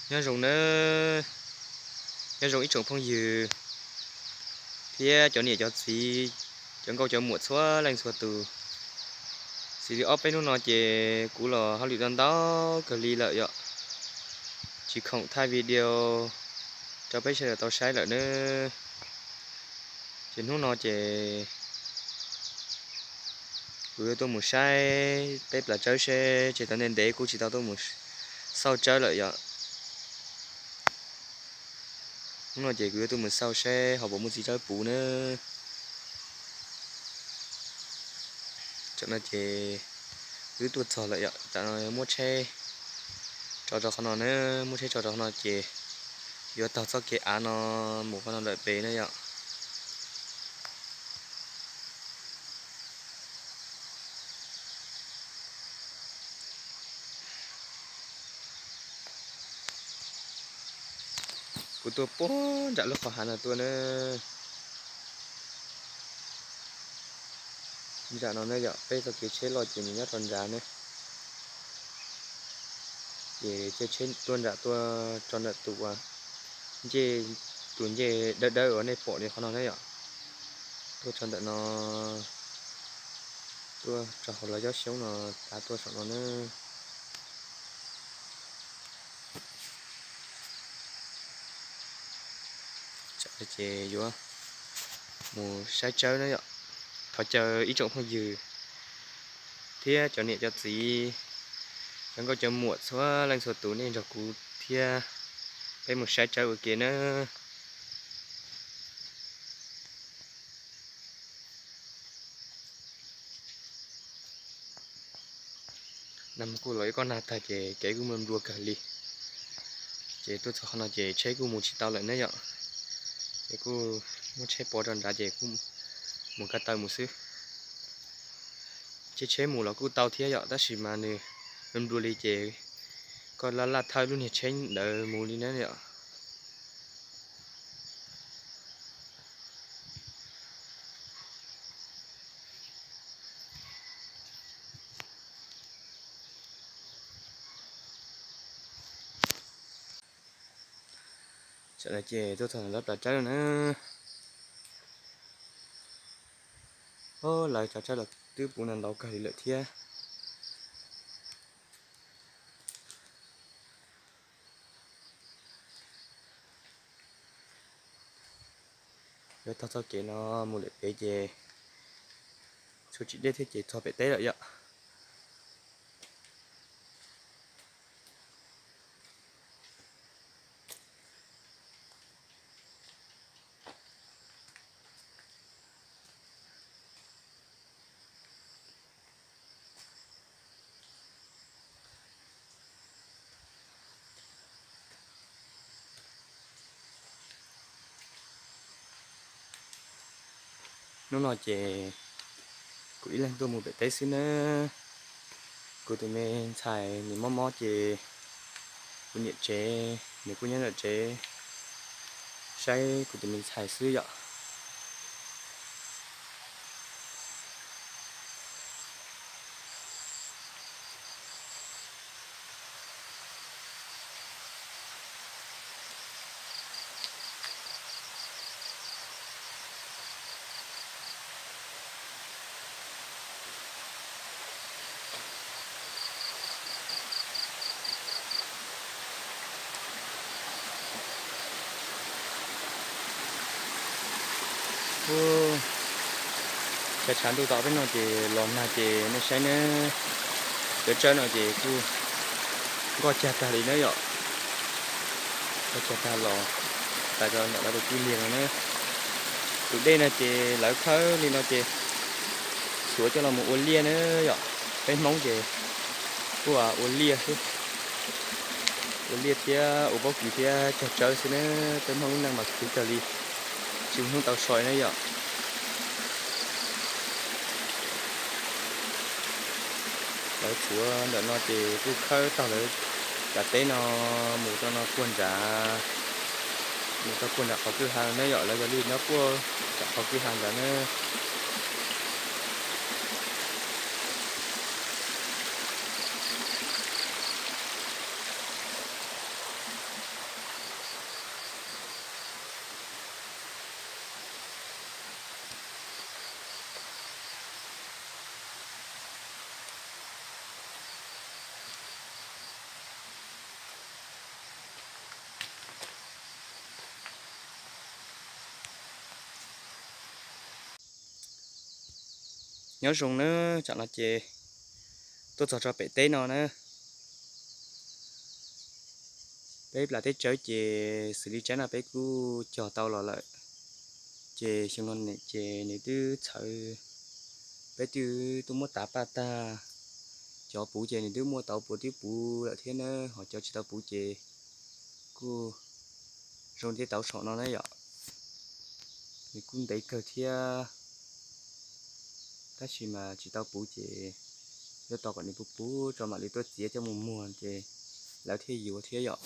Nyob zoo nawb, nyob zoo ib tsoom phooj ywg thiab cov niam cov txiv, cov nkauj cov muam txhua leej txhua tus. Xws li ob peb hnub no ces kuv los hauj lwm ntau ntau kawg li lawm yom, tsis khoom thaij video rau peb sawv daws tau saib lawm nawb. Ces hnub no ces kuv yuav tuaj mus saib peb plas tsawb seb, tseg tau ntev ntev kuj tsis tau tuaj mus xauj tsawb lawm yom. Hnub no ces kuv yuav tuaj mus xauj seb ho puas muaj txiv tsawb puv nawb. Tam no ces twb tuaj txog lawm yom, tam no muab tsheb tso rau qhov no nawb, muab tsheb tso rau qhov no ces yuav taug txoj kev av no mus qhov no lawm pem na yom. Kuv tuaj puag nram lub qhov hav no tuaj na. Nram no ne yom, peb txoj kev tsheb loj ces nws nyob rau nrad ne. Ces caij tsheb tuaj nram tuaj tso nram tus ncej, tus ncej dawb dawb uas nej pom li qhov no ne yom. Tuaj tso ntawm no, tuaj tso hauv lawv cov xyoob no, tav tuaj saum no na. Tam no ces yuav mus saib tsawb na yom. Thov caw ib tsoom phooj ywg thiab cov niam cov txiv, cov nkauj cov muam txhua leej txhua tus nej nrog kuv thiab peb mus saib tsawb ua ke na. Nag hmo kuj los ib kob nag tag ces kev kuj nplua nplua kawg li. Ces tuaj txog qhov no ces tsheb kuj mus tsis tau lawm na yom. Ces kuj muab tsheb pov rau nrad ces kuj mus ko taw mus xwb. Ces tsheb mus los kuj tau thiab yom, tab sis mas nws nplua nplua li ces koj laj laj thawb lub niag tsheb ntawd mus li na yom. Tam no ces tuaj txog lawv plas tsawb na. Lawv cov tsawb los twb puv ntau kawg li lawm thiab. Yuav taug txoj kev no mus lawm pem ces tshuav tsis deb thiab ces txog pem teb lawm yom. Hnub no ces kuv ib leeg tuaj mus pem teb xwb nawb. Kuv tus me ntxhais nws mob mob ces kuv niam tsev nws kuj nyob nram tsev saib kuv tus me ntxhais xwb yom. Tshav tshav ntuj tom peb no ces los nag ces nej saib nawb, cov tsawb no ces kuj nkoj cag tag li na yom. Nkoj cag tag los tas cov ntawm lawv tus kwj liag no na. Tus dej no ces lawv khawb li no ces txhuav coj los mus ua liaj na yom. Peb Hmoob ces kuj ua liaj xwb, ua liaj thiab ua pob kws thiab cog tsawb xwb na. Peb Hmoob lub neej mas khwv kawg li, tsis muaj hnub tau so na yom. Lawv txhuav ntawm no ces kuj khawb tag lawv cov teb no mus rau no puag nrad, mus rau puag nram qhov kwj ha na yom. Lawv yog li nyob puag nram qhov kwj ha ntawd na. Nyob zoo nawb, tsam no ces tuaj txog rau pem teb no na. Peb plas teb tsawb ces xws li tsaib no peb kuj cog tau los lawm. Ces xyoo no ces nws twb txhawv, peb twb tuaj muab tav paj tag. Cov puv ces nws twb muaj tauv puav twb puv lawm thiab na, ho cov tsis tau puv ces kuj zoo tej tauv saum no na yom. Nws kuj ntev kawg thiab, tab sis mas tsis tau puv ces yuav tos kom nws puv puv tso mam li tuaj txiav coj mus muag ces lawv thiaj yuav thiab yom.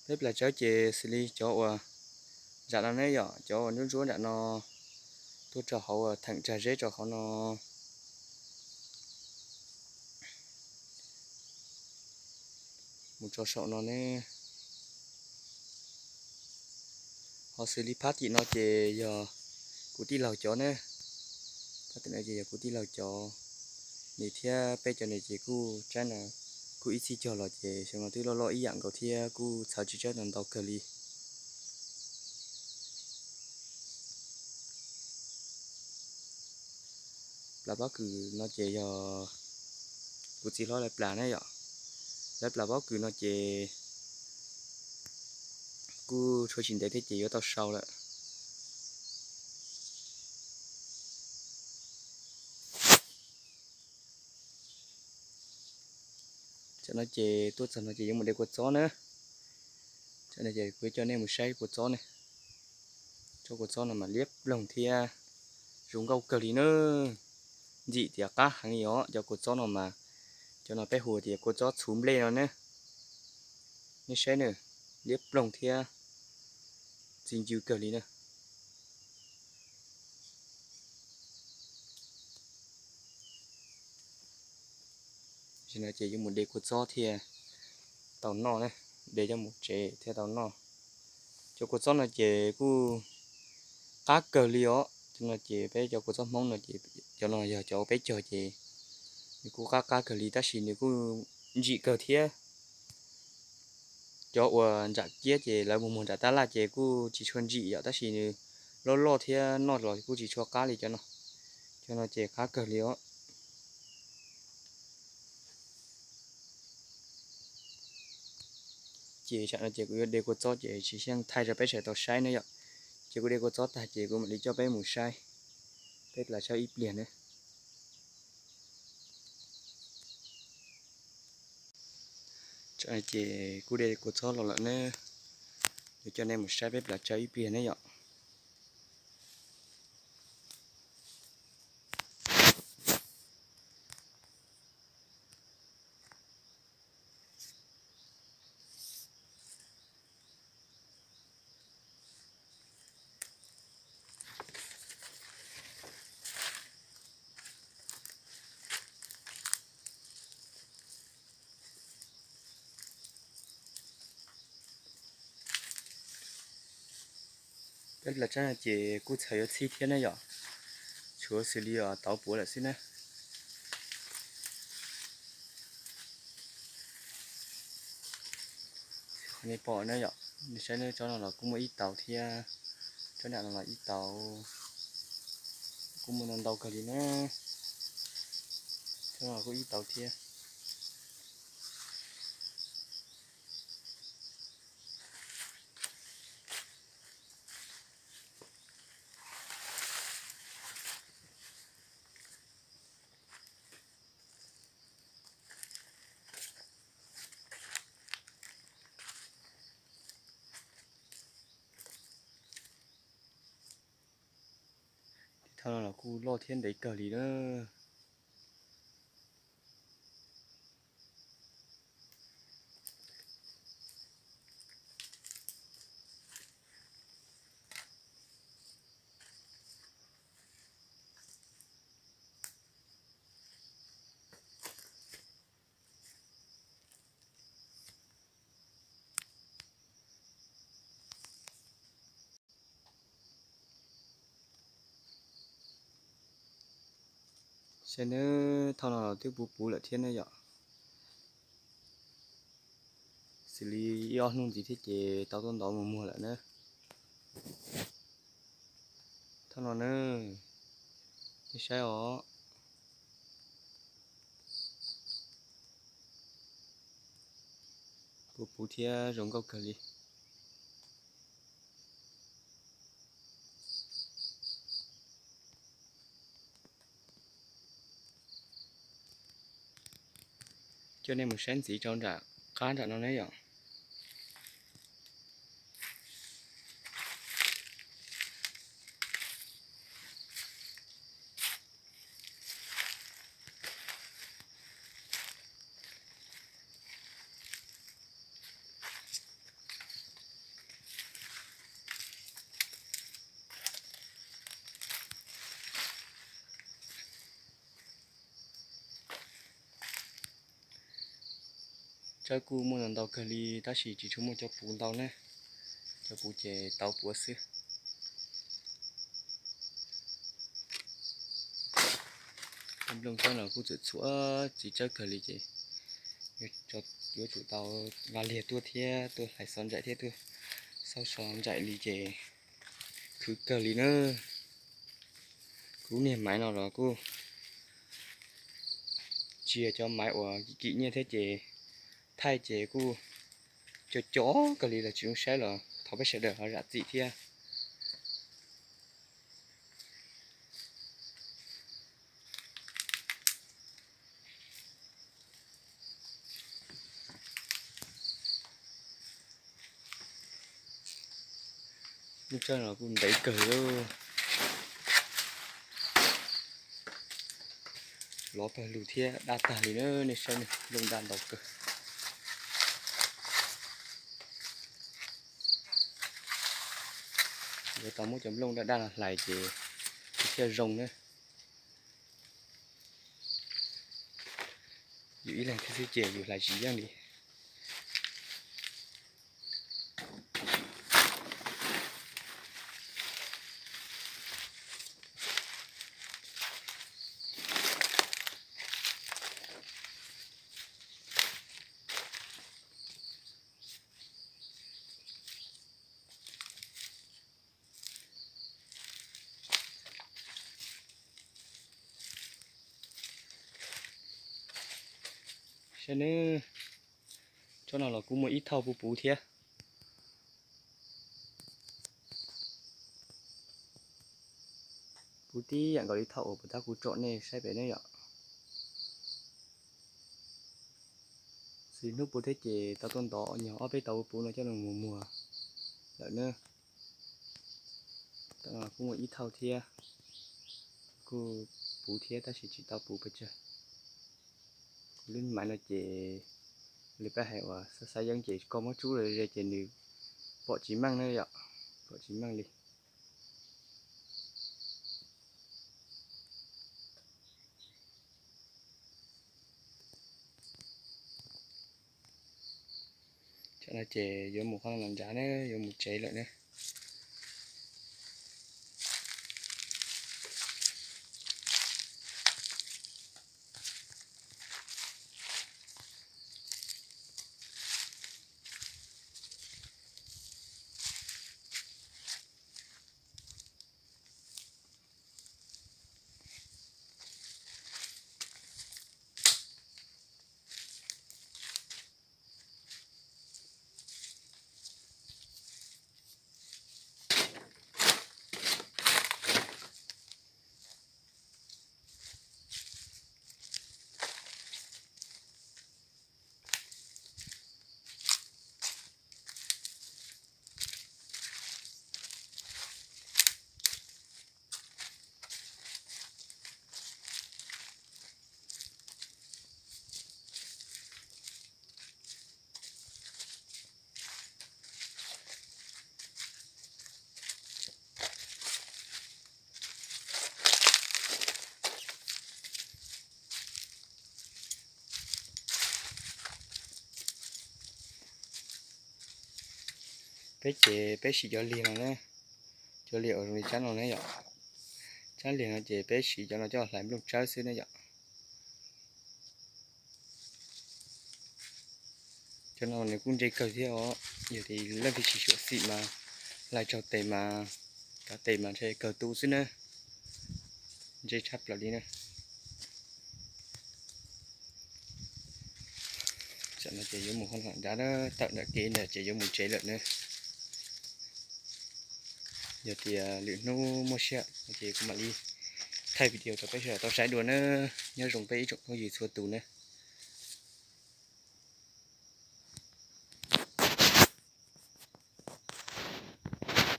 Peb plas tsawb ces xws li cov uas nram no ne yom, cov uas ntsuab ntsuab nram no tuaj rau hauv theem tsag zeb rau hauv no mus tso saum no ne. Ho xws li phab tim no ces yog kuv tij laug cov ne, phab tim no ces yog kuv tij laug cov, nws thiab peb cov nws ces kuj tsaib no kuj ib txhij cog los ces xyoo no twb loj loj ib yam nkaus thiab kuj txhawv tsis tsaib ntau kawg li. Plas pob kws no ces yog kuv txiv hlob lawv plas ne yom. Lawv plas pob kws no ces kuj tshuav tsis ntev thiab ces yuav tau sau lawm. Tam no ces tuaj txog no ces yuav mus de kua txob na. Tam no ces kuv coj nej mus saib kua txob ne. Tsob kua txob no mas liab ploog thiab zoo nkauj kawg li na. Ntxim tias qab heev li os cov kua txob no mas, cov no peb hu tias kua txob txhuv nplej no ne. Nej saib na, liab ploog thiab txi ncw kawg li na. Tam no ces yuav mus de kua txob thiaj tau noj, de coj mus tsev thiaj tau noj. Cov kua txob no ces kuj qab kawg li os. Tam no ces peb cov kua txob Hmoob no ces cov no yog cov peb cog ces nws kuj qab qab kawg li tab sis nws kuj ntsim kawg thiab. Cov uas nram kiab ces lawv mus muag nram tab laj ces kuj tsis tshua ntsim yom, tab sis nws loj loj thiab noj los kuj tsis tshua qab li cov no. Cov no ces qab kawg li os. Ces tam no ces kuv yuav de kua txob ces tsis xyeej thaij rau peb sawv daws tau saib na yom. Ces kuv de kua txob tag ces kuv mam li coj peb mus saib peb plas tsawb ib pliag na. Tam no ces kuv de kua txob los lawm na, yuav coj nej mus saib peb plas tsawb ib pliag na yom. Peb plas tsawb no ces kuj txhawm yuav txhij thiab na yom, tshuav xws li tauv puav lawm xwb na. Qhov nej pom na yom, nej saib tsob no los kuj muaj ib tauv thiab, tsob nram no los ib tauv, kuj muaj ntau ntau kawg li na. Tsob no kuj ib tauv thiab. Thaj no los kuj loj thiab ntev kawg li na. Saib nawb, thaj no los twb puv puv lawm thiab ne yom. Xws li ib ob hnub ntxiv thiab ces tau tuaj ntov mus muag lawm na. Thaum no na, nej saib os, puv puv thiab zoo nkauj kawg li. Coj nej mus saib ntxiv rau nram qab nram no ne yom. Tsawb kuj muaj ntau ntau kawg li tab sis tsis tshua muaj cov puv ntau na. Cov puv ces tau puav xwb. Cov nplooj tsawb no kuj txawm txhua txiv tsawb kawg li ces yuav tsum tau nqa liag tuaj thiab tuaj hlais xov ntsaim thiab tuaj xauj xov ntsaim li ces khwv kawg li na. Kuv lub niag maiv no los kuj tsis yog cov maiv uas kim kim nyiaj thiab ces thaij ces kuj co co kawg li los tsis zoo saib los thov peb sawv daws ho zam txim thiab. Lub tsawb no kuj ntev kawg li. Lov pawg lug thiab daj tag li na, nej saib ne, nplooj daj ntau kawg. Yuav tau muab cov nplooj daj daj no hlais ces thiaj zoo na. Yus ib leeg thiab xwb ces yus hlais tsis yeej li. Saib nawb, tsob no los kuj muaj ib thauj puv puv thiab. Puv tib yam nkaus li thauj uas puag ta kuv tsom nej saib pem ne yom. Xws hnub puv thiab ces tau tuaj ntov nyuag ob peb tauv puv no coj los mus muag lawm na. Tam no kuj muaj ib thauj thiab, kuj puv thiab tab sis tsis tau puv pes tsawg. Kuv lub maiv no ces li peb hais uas xav xav yeeb ces koj muab tsub ze ces nws pom tsis meej na yom, pom tsis meej li. Tam no ces yuav mus qhov no los nrad na, yuav mus tsev lawm na. Peb ces peb siv cov liag no na, cov liag uas zoo li tsab no ne yom. Tsab liag no ces peb siv cov no coj hlais nplooj tsawb xwb ne yom. Cov no nws kuj ntse kawg thiab os, yog tias leej twg tsis xyuam xim mas hlais tsaug tes mas, kav tes mas ntshe kawg tu xwb na. Ntse tshaj plaws li na. Tam no ces yuav mus hoo lam nrad na, tawm nram kev ntag ces yuav mus tsev lawm na. Yog tias lwm hnub muaj siab no ces kuv mam li thaij video rau peb sawv daws tau saib dua na. Nyob zoo peb ib tsoom phooj ywg txhua tus na.